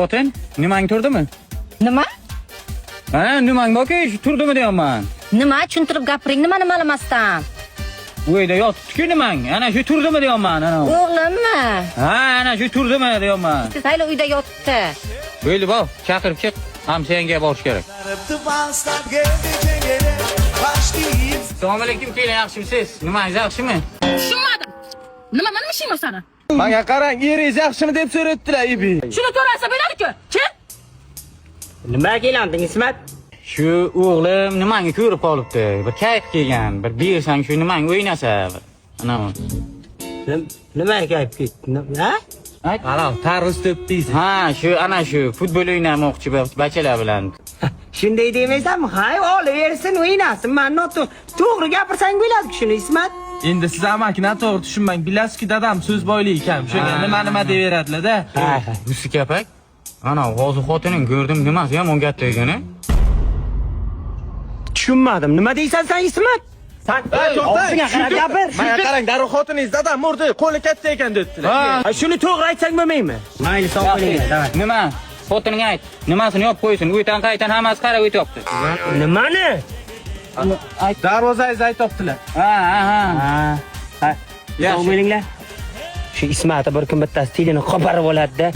Xotin, nimang turdimi? Nima? Ha, nimang borku, shu turdimi deyapman. Nima tushuntirib gapiring, nimani ma'lumasdan? Uyda yotibdi-ku nimang. Ana shu turdimi deyapman, ana. O'g'limmi? Ha, ana shu turdimi deyapman. Hali uyda yotibdi. Bo'ldi, bor, chaqirib chiq. Hamsoyangga borish kerak. Assalomu alaykum, kelin, yaxshimisiz? Nimangiz yaxshimi? Tushunmadim. Nima nima ishing bor sani? Menga qarang, eringiz yaxshimi deb so'rayaptilar, Ibi. Shuni to'rasa bo'ladi-ku. Kim? Nima kelanding, Ismat? Shu o'g'lim nimangni ko'rib qolibdi. Bir kayf kelgan, bir bersang shu nimang o'ynasa. Ana. Nima kayf ketdi? Ha? Ayt. Halol, tarvuz to'p deysiz. Ha, shu ana shu futbol o'ynamoqchi bachalar bilan. Shunday demaysanmi? Hay, olaversin, o'ynasin. Man to'g'ri gapirsang bo'ladi shuni, Ismat. Endi siz amaki noto'g'ri tushunmang. Bilasizki, dadam so'z boyligi kam. Shunga nima nima deyaveradilar-da. Ha, ha. Musi kapak. Ana hozir xotining ko'rdim, nimasi yomon katta ekan. Tushunmadim. Nima deysan sen, Ismat? San og'zingga qarab gapir. Menga qarang, darrov xotiningiz dadam urdi, qo'li katta ekan debdilar. Ha, shuni to'g'ri aytsang bo'lmaymi? Mayli, sog' bo'linglar, davay. Nima? Xotining ayt. Nimasini yopib qo'ysin. Uydan qaytan hammasi qarab o'tyapti. Nimani? Ayt. Darvozangizni aytibdilar. Ha, ha, ha. Ha. Ha. Sog' bo'linglar. Shu Ismatni bir kun bittasi tilini qoparib oladi-da.